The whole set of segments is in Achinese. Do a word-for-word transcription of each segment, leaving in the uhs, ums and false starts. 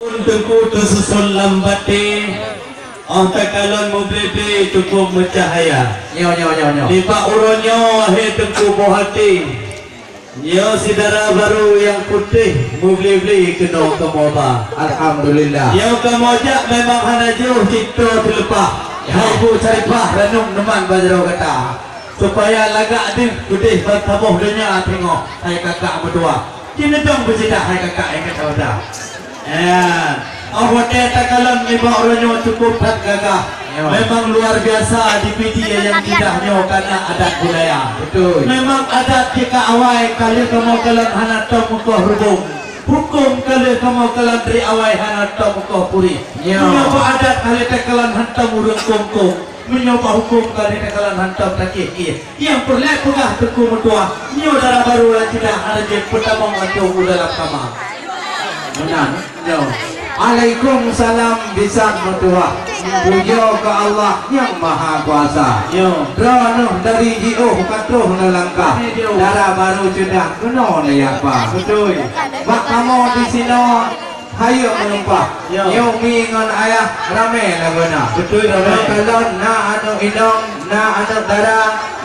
Teungku teususon lam baté, óh takalon muble-ble cukup meucahya. Nyoe, nyoe, nyoe, nyoe. Nibak uroe nyoe, wahé Teungku boh até, nyoe si dara barô nyang putéh, muble-ble keunoe kamoe ba. Alhamdulillah. Nyoe kamoe jak memang hana jiôh cit toe teuleupah. Ya. Hai Bu Syarifah, ranub neuman bak jaroe gata. Supaya lagak deuh keudeh ban saboh donya teungoh, hai kakak meutuah. Jineudong beusidah, hai kakak nyang gata-gata. Ya. Óh watée takalon nibak uroe nyoe cukup that gagah. Ya. Memang luar biasa di Pidie nyang lidah nyoe kana adat budaya. Betul. Memang adat jika awai ka lheueh kamoe kalon hana tom mukoh rubung. Huköm ka lheueh kamoe kalon dari awai hana tom mukoh puri. Ya. Meunyoe bak adat ka lheueh takalon hantom ureuëng kong-kong. Meunyoe bak huköm ka lheueh takalon hantom takieh-kieh. Nyang peureulée peugah Teungku meutuah, nyoe dara barô nyang cidang hana jeuet peutamong ateueh u dalam kama. Meunan, nyoe. Alaikumsalam bisan meutuah. Pujoe keu Allah nyang Maha Kuasa. Nyoe. Droeneuh dari jiôh ka troh neulangkah. Nyoe. Dara barô cidang keunoe neujak ba. Beutôi. Bak kamoe disinoe Hayeue meunumpah. Ya. Nyoe mi ngon ayah ramé lagoena. Beutôi, ramé. Nyoe kalon na aneuk inong, na aneuk dara,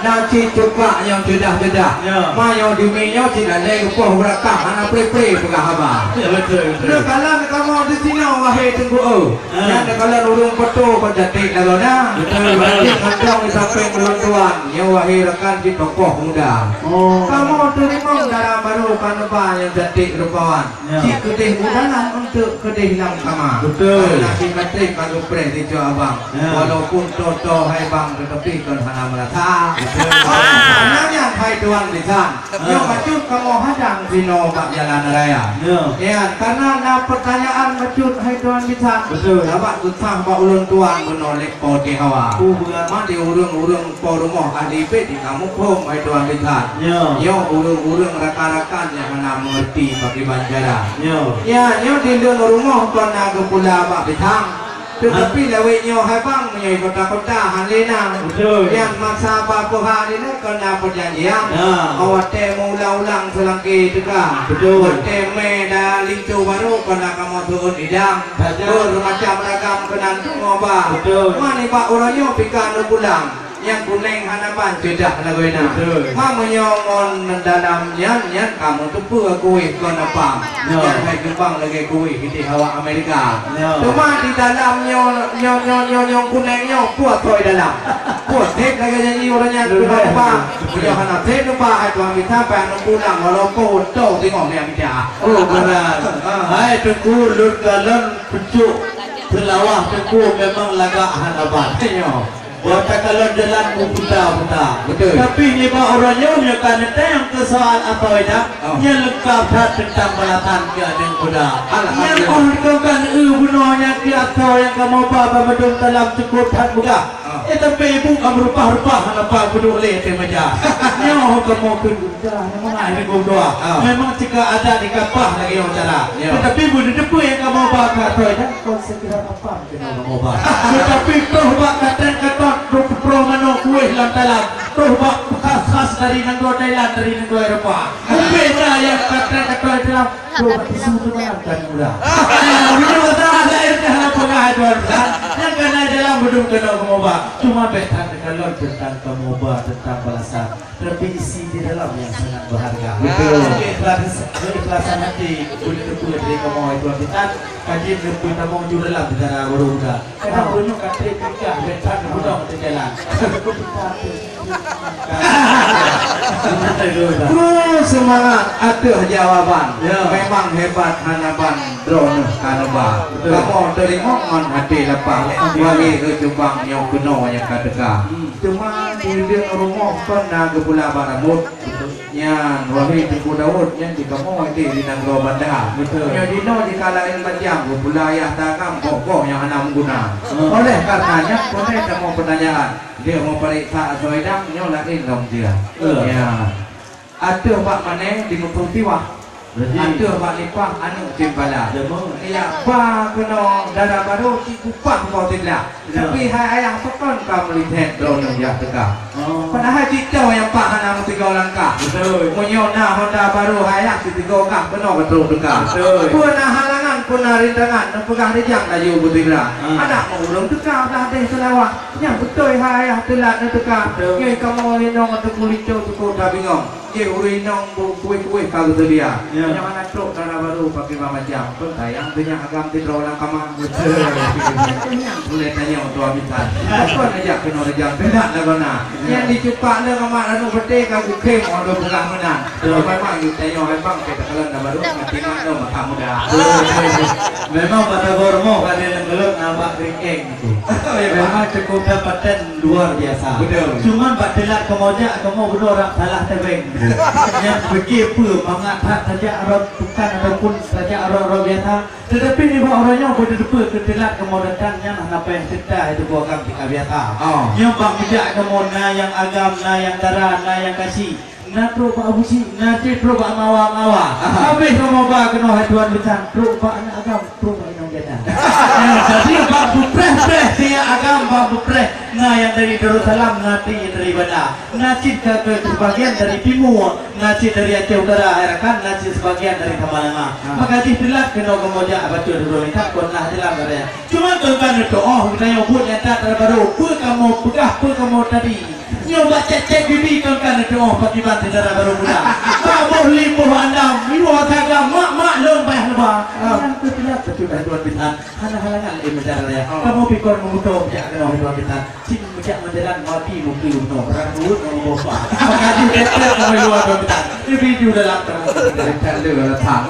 na cit cupak nyang ceudah-ceudah. Ya. Ma nyoe di mi nyoe cit lalée geupoh beurakah hana pre-pre peugah haba. Ya, beutôi, beutôi. Nyoe kalon kamoe disinoe wahé Teungku eu. Ha. Nyan kalon ureuëng poto kon jaték lagoena. Beutôi, beutôi. Jaték mantong di sampéng ulôn tuan. Nyoe wahé rakan cit tokoh muda. Oh. Kamoe teurimong dara barô ka neuba nyang jaték rupawan. Ya. Cit keudeh u dalam eunteuk keudeh lam kama. Beutôi. Karena si Patrick ka geupreh di cok abang. Ya. Walaupun toe-toe hai bang, tetapi kon hana meurasa. Beutôi. Karena nyan hai tuan bisan. Ya. Nyoe bacut kamoe hadang sinoe bak jalan raya. Ya. Ya, karena na pertanyaan bacut hai tuan bisan. Beutôi. Sabab geusah bak ulôn tuan bunoe lé Po teuh hawa. Oh, beutôi. Ma di ureuëng-ureuëng Po rumoh ahli bét di kamoe phom hai tuan bisan. Ya. Nyoe ureuëng-ureuëng rakan-rakan nyang hana mengerti pakriban cara. Ya. Ya, nyoe di leueng rumoh kon na geupula bak bisan. Teutapi lawét nyoe hai bang meunyoe kota-kota han lé na. Beutôi. Nyan masa ba peuhah lé na kon na peujanjian. Ya. Watée meuulang-ulang seulangké teuka. Beutôi. Watée mé dan linto barô kon na kamoe seuôt idang. Beutôi. Beumacam ragam keunan tumoe ba. Beutôi. Ma nibak uroe nyoe pih ka neupulang. Nyang kuneng hana ban ceudah lagoena. Beutôi. Ma meunyoe ngon dalam nyan, nyan kamoe teupeue kueh kon apam. Ya. Nyan hai geubang lagée kueh di hawa Amerika. Ya. Teuma di dalam nyoe, nyoe, nyoe, nyoe, nyoe kuneng nyoe, peue asoe dalam. Peue sép lagée janji ureuëng nyan. Beutôi. Peue apam. Meunyoe hana sép neuba hai tuan bisan, payah neupulang walaupun uroe teungoh nyan bisan. Oh, beutôi. Ah. Hai Teungku, lôn kalon pucok seulawah Teungku memang lagak hana ban. Nyoe. Watée kalon jalan meuputa-puta. Beutôi. Tapi nibak uroe nyoe, nyoe ka neutanyong keu soal asoe idang, oh, nyan leungkap that teuntang balasan keu aneuk muda. Alhamdulillah. Nyan óh lheueh ka eu bunoe nyan keu asoe nyang kamoe ba bak meudong dalam cukôp that beugah. Ah. Eh, tapi ibu ka meurupah-rupah hana pat peuduek lé ateueh meja. Nyoe kamoe keu Dah, memang ai di gom dua. Ah. Memang cika adat di kapah lagée nyoe cara. Ya. Tetapi beuneuteupeue nyang kamoe ba ka asoe idang, kon sekedar apam keunoe kamoe ba. Tetapi troh bak katan-katan, troh, troh manoe kueh lam talam, troh bak khas-khas dari nanggroe Thailand, dari nanggroe Eropa. Mungken na nyang katan-katan dalam, troh bak tisu teumalam kan murah. Nah, begitu kata ada yang dah peugah tuan. Nyang kana dalam beudôh keunoe kamoe ba. Cuma bék that teukalon teuntang kamoe ba, teuntang balasan. Tapi isi di dalam yang sangat berharga. Betul. Jadi, ikhlas, keikhlasan hati, boleh teupeue dari kamoe tuan bisan, ka jeuet neupeutamong ju dalam bicara baru muda. Kadang ureuëng nyoe ka trép pingkah, beuthat neupeutamong di jalan. Kru semangat ateueh jawaban. Ya. Memang hebat hana ban droeneuh ka neuba. Betul. Kamoe teurimong ngon hati lapah. Betul. Wahé keu cubang nyoe keunoe nyang ka teuka. Hmm. Teuma di leueng rumoh kon na geupula bak rambot. Nyan, wahé Teungku Daud, nyan di kamoe di, di nanggroe Banda. Betul. Nyoe dinoe di ka laén macam, geupula ayah tagam boh-boh nyang hana meuguna. Hmm. Oleh karena nyan, keuneuk kamoe peutanyaan, dia meupareksa asoe idang, nyoe laén lom dia. Hmm. Ya. Ateueh bak mané di meupeutiwah. Jadi, ateueh bak lipah aneuk ceumpala. Deungoe. Ya, ba keunoe dara barô cit kupah po teulah. Ya. Tapi hai ayah, pakon ka meulintèe droeneuh jak teuka? Oh. Padahai cit toe nyang pat hana meusigoe langkah. Betul. Meunyoe na honda barô hai ayah, sitigoe kah keunoe ka trok teuka. Betul. Peue na halangan Peuna rintangan, neupeugah rijang laju Abu Tigra. Ah. Adak meu ureueng teuka blah deh Seulawah. Nyang beutôi hai ayah teulat neuteuka. Betul. Nyoe kamoe inong ateueh kulito cukup tabingong. Jih ureueng inong bu-, kueh-kueh ka geuseudia. Ya. Nyang hana trok dara barô pakai macam-macam. Peue sayang teuh nyan agam sidroe lam kama. Betul. Nyan ulèe tanyoe tuan bisan. Kon neujak keunoe rijang teulat lagoena. Ya. Nyang dicupak lé mamak lalu beutôi ka gukhem orang dua belah meunan. Betul. Memang you tanyoe hai bang, kita kalau dah baru, nanti nak lo mata muda. Memang pada gormo kan yang gelok nampak keriting tu. Oh, ya, memang cukup dapatan luar biasa. Betul. Cuman bak teulat kamoe jak, kamoe beudôh rak salah tebeng. Nyang pikir peue, mangat that tajak rot bukan ataupun tajak rot-rot biasa. Tetapi nibak uroe nyoe beudeupeue keu teulat kamoe datang nyan hana payah cerita itu buah gam tika biasa. Oh. Nyoe bak meujak kamoe na nyang agam, na nyang dara, na nyang kasi. Na trok bak Abusyik, na cit trok bak Mawa-Mawa. Aha. Habéh kamoe ba keunoe hai tuan bisan, trok bak aneuk agam, trok bak inong janda. Jadi bak beupreh-preh tiep agam, bak beupreh na nyang dari Darussalam, na cit dari Banda. Na cit ka keu sebagian dari timu, na cit dari Aceh Utara, hai rakan, na cit sebagian dari Samalanga. Ha. Maka jih teulat keunoe kamoe jak bacut dulu minta kon nah dalam karya. Cuma kon ka neutuoh geutanyoe buet nyata terbaru, peue kamoe peugah, peue kamoe tadi. Nyoe bak cek-cek bibi kon ka neutuoh pakiban syedara barô muda. Bak boh lim boh andam, iwoe saga mak-mak lôn payah neuba. Ah. Nyang teupeugah teupeugah tuan bisan, hana halangan lé meudara ya. Oh. Kamoe pikor meumutô jak keunoe tuan bisan. Cit meujak meujalan mati mungkin bunoe. Rang ruweuet ngon boh pa. Maka jih teupeugah kamoe luwa tuan bisan. Bibi di dalam terang. Dari tak ada datang.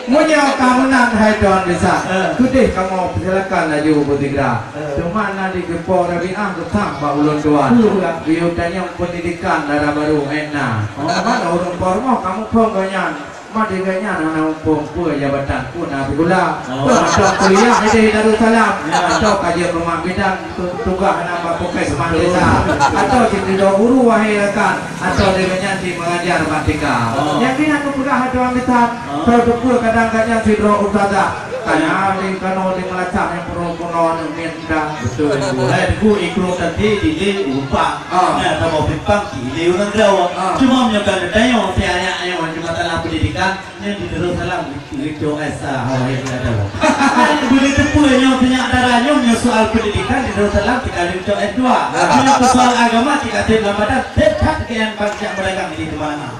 Meunyoe ka meunan hai tuan bisan. Eh. Keudeh kamoe persilakan laju beusigra. Eh. Cuma na di Geupo Rabiah geutang bak ulôn tuan. Betul, ya. Geuyue tanyong pendidikan dara barô ék na. Oh. Maka ureueng po rumoh kamoe phon gobnyan. Mat di gobnyan hana muphom peue jabatan pun na sikula. Oh. Peue mantong kuliah di Darussalam. Ya. Atau ka jeuet keu mak bidan tu-, tugaih na bak puskesmas desa. Betul. Atau jeuet sidroe guru wahai rakan. Atau di gobnyan di mengajar bak tika. Oh. Nyang keunan kupeugah hai tuan bisan. Oh. Soe teupeue kadang gobnyan sidroe ustazah. Kana di kanoe di meulacak nyang peurunoe-peurunoe aneuk miet muda. Beutôi, Teungku. Hai, Teungku, ikrueng teuntée dilé ureueng pang. Ah. Nah, saboh pimpang dilé ureueng droe. Ah. Cuma meunyoe ka geutanyoe, si aneuk nyoe cuma masalah pendidikan, nyan di Darussalam geucok S A, hawa yang ada. Hai, boleh teupeue nyoe, sinyak dara nyoe, nyoe soal pendidikan di Darussalam tika geucok S dua. Ah. Nyoe soal agama tika tem lam badan, tem that keu nyang bangsa meudagang di teumpat.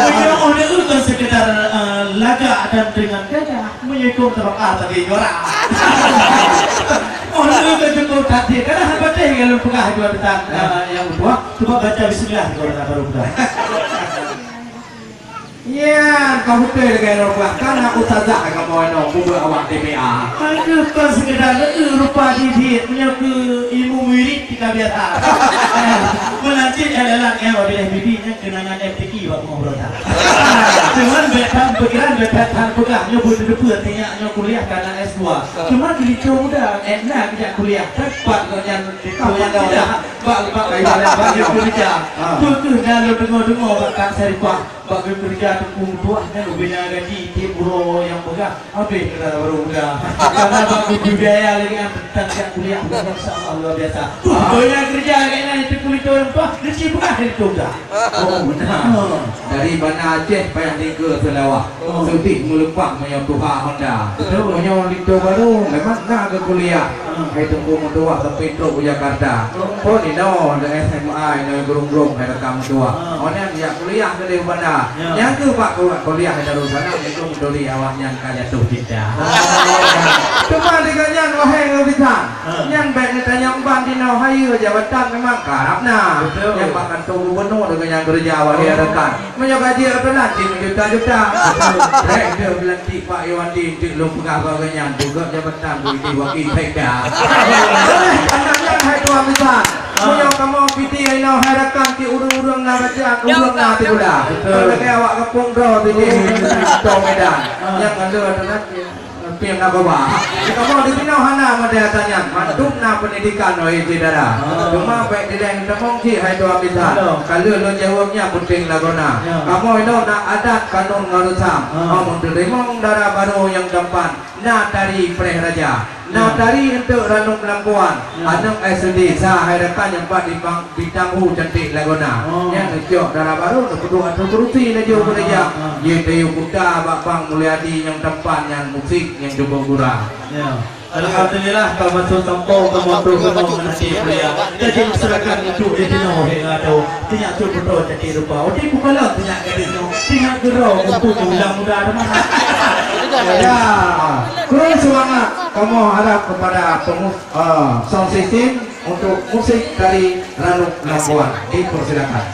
Meunyoe oh lheueh kon sekedar, eh, lagak dan dengan gagah, meunyoe kon teubakar sabe juara. Oh lheueh kon cukup takdir, kadang hana patéh ngon lôn peugah dua bintang, eh, nyang meutuah, cuba baca bismillah di gobnyan baru peugah. Ya, ka beutôi lagèe nyoe peugah, kan na ustazah kamoe nyoe, peubuet awak T P A. Aduh, kon sekedar leueu rupa jih, meunyoe keu ilmu wirid tika biasa. Meunan cit nyang dalam nyan, wabillahi bibi, nyan keunangan M T Q bak rumoh beurata. Cuman bèk that pikiran, bèk that, that peugah, nyoe beuteupeue, tinyak nyoe kuliah kana S dua. Cuman geulito muda, ék na geujak kuliah, teumpat gobnyan, teumpat nyang tidak, bak, bak, bak, bak, bak, keureuja. Ha. Peue keuh na lôn deungoe-deungoe bak Kang Saripah, bak keureuja Teungku meutuah, nyan ubena gaji, tiep uroe nyang peugah. Habéh keu dara barô muda. Karena bak guru biaya lagèe nyan teuntang jak kuliah, insya Allah luar biasa. Wah, banyak kerja lagèe nyan, itu kulit orang tua, dia cik bukan dari tonga. Oh, benar. Dari Banda Aceh payah tinggal Seulawah. Oh. Seudeh meuleupah meunyoe tuha Honda. Betul. Meunyoe linto barô, memang na geukuliah. Hmm. Hai Teungku meutuah sampai trok u Jakarta. Oh. Pun inoe, ada S M A, inoe Gerung-Gerung, hai rakan meutuah. Hmm. Oh, nyan jak kuliah dari Banda. Ya. Nyang keu bak kuliah Darussalam, itu beutôi awak nyan ka jatuh cinta. Cuma dengan nyan, wahai Nabi San, ha, nyan bèk neutanyong ban dinoe, hayeue jabatan memang karab na. Betul. Nyang bak kantô gubernur dengan nyang keureuja, wahai rakan. Meunyoe gaji rata-rata cit meujuta-juta. Betul. Rek deuh beulantik Pak Iwandi, cit lôn peugah bak gobnyan, bugöt jabatan, beu idéh wakil sekda. Oleh karena nyan, hai tuan bisan, meunyoe kamoe piti inoe hai rakan, cit ureueng-ureueng na raja, ureueng na sikula. Betul. Lagèe awak gampông droe sini, Medan. Ah. Nyang ada adalah piang narkoba. Kamoe di sinoe hana model nyan. Mandum na pendidikan, wahai syedara. Ah. Cuma bèk dilèe tamong cit, hai tuan bisan. Betul. Ka lheueh lôn jaweueb nyan peunteng lagoena. Ya. Kamoe inoe na adat, kanun ngon reusam. Ah. Meuneurimong dara barô nyang tampan. Na tari Preh Raja, na tari untuk Ranub Lampuan, aneuk S D sa hai rakan nyang pat di Bang Bintang U cantik lagoena. Nyang neucok dara barô neupeuduek ateueh keurusi laju beurajak. Jitayue kuta bak Bang Mulyadi nyang tampan nyan musik nyang cukup gura. Ya. Alhamdulillah, ka masuk sampoe, ka masuk keunoe ngon hati mulia. Jadi, silakan untuk di sinoe, hingga tu. Tinyak tu beutôi jadi rupa. Oke, bukalah tinyak gadis nyoe. Tinyak gero untuk ulang muda teman. Ya. Terus semangat. Kamu harap kepada pengus-, ah, sound system untuk musik dari Ranub Lampuan. Dipersilakan.